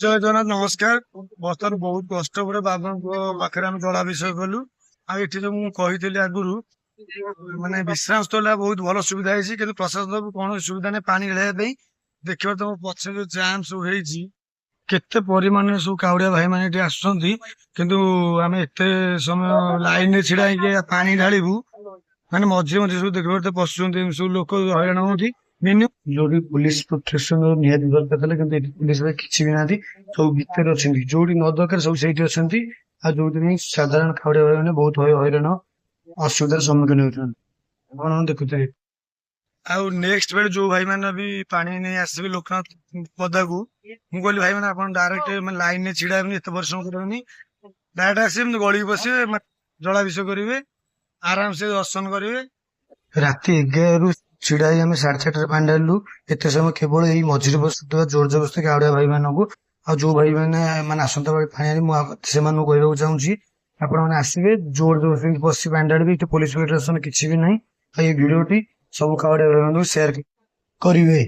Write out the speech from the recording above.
ଜୟ ଜଗନ୍ନାଥ, ନମସ୍କାର। ବର୍ତ୍ତମାନ ବହୁତ କଷ୍ଟ ପରେ ବାବାଙ୍କ ପାଖରେ ଆମେ ଜଳାଭିଷେକ କଲୁ। ଆଉ ଏଠି ଯୋଉ ମୁଁ କହିଥିଲି ଆଗରୁ, ମାନେ ବିଶ୍ରାମ ସ୍ଥଳ ବହୁତ ଭଲ ସୁବିଧା ହେଇଛି, କିନ୍ତୁ ପ୍ରଶାସନ ତରଫରୁ କୌଣସି ସୁବିଧା ନାହିଁ ପାଣି ଢାଳିବା ପାଇଁ। ଦେଖିବ, ତମ ପଛରେ ଯୋଉ ଜାମ୍ ସବୁ ହେଇଛି, କେତେ ପରିମାଣରେ ସବୁ କାଉଡିଆ ଭାଇ ମାନେ ଏଠି ଆସୁଛନ୍ତି। କିନ୍ତୁ ଆମେ ଏତେ ସମୟ ଲାଇନ ରେ ଛିଡା ହେଇକି ପାଣି ଢାଳିବୁ, ମାନେ ମଝିରେ ମଝିରେ ସବୁ ଦେଖିବ ପଶୁଛନ୍ତି, ଏମିତି ସବୁ ଲୋକ ହଇରାଣ ହୁଅନ୍ତି ମିନିମମ୍। ଯୋଉଠି ପୋଲିସ ପ୍ରୋଟେକ୍ସନ ନିହାତି ଦରକାର ଥିଲା, କିନ୍ତୁ ଏଠି ପୋଲିସ ଭାଇ କିଛି ବି ନାହାନ୍ତି। ସବୁ ଭିତରେ ଅଛନ୍ତି। ଯୋଉଠି ନ ଦରକାର, ସବୁ ସେଇଠି ଅଛନ୍ତି। ଆଉ ଯୋଉଥିପାଇଁ ସାଧାରଣ କାଉଡିଆ ଭାଇ ମାନେ ବହୁତ ହଇରାଣ ଅସୁବିଧାର ସମ୍ମୁଖୀନ ହେଉଛନ୍ତି। ଆପଣ ଦେଖୁଥିବେ। ଆଉ ନେକ୍ସଟ ବେଳେ ଯୋଉ ଭାଇ ମାନେ ବି ପାଣି ନେଇ ଆସିବେ ଲୋକନାଥ ପଦାକୁ, ମୁଁ କହିଲି, ଭାଇ ମାନେ, ଆପଣ ଡାଇରେକ୍ଟ ମାନେ ଲାଇନ ରେ ଛିଡା ହେବେନି, ଏତେ ପରିଶ୍ରମ କରିବେନି। ଡାଇରେକ୍ଟ ଆସିବେ, ଏମିତି ଗଳିକି ବସିବେ, ଜଳାଭିଷେକ କରିବେ, ଆରାମସେ ଦର୍ଶନ କରିବେ। ରାତି 11ରୁ ଛିଡା ହେଇ ଆମେ 4:30ରେ ପାଣି ଢାଳିଲୁ। ଏତେ ସମୟ କେବଳ ଏଇ ମଝିରେ ବସୁଥିବା ଜୋର ଜବରଦସ୍ତି କାଉଡିଆ ଭାଇ ମାନଙ୍କୁ। ଆଉ ଯୋଉ ଭାଇ ମାନେ ମାନେ ଆସନ୍ତା ପାଳି ପାଣି ଆଣି, ମୁଁ ସେମାନଙ୍କୁ କହିବାକୁ ଚାହୁଁଛି, ଆପଣ ମାନେ ଆସିବେ, ଜୋର ଜବରଦସ୍ତି ବସି ପାଣି ଢାଳିବେ। ଏଠି ପୋଲିସ ପ୍ରୋଟେକ୍ସନ କିଛି ବି ନାହିଁ। ଆଉ ଏଇ ଭିଡିଓଟି ସବୁ କାଉଡିଆ ଭାଇ ମାନଙ୍କୁ ସେୟାର କରିବେ।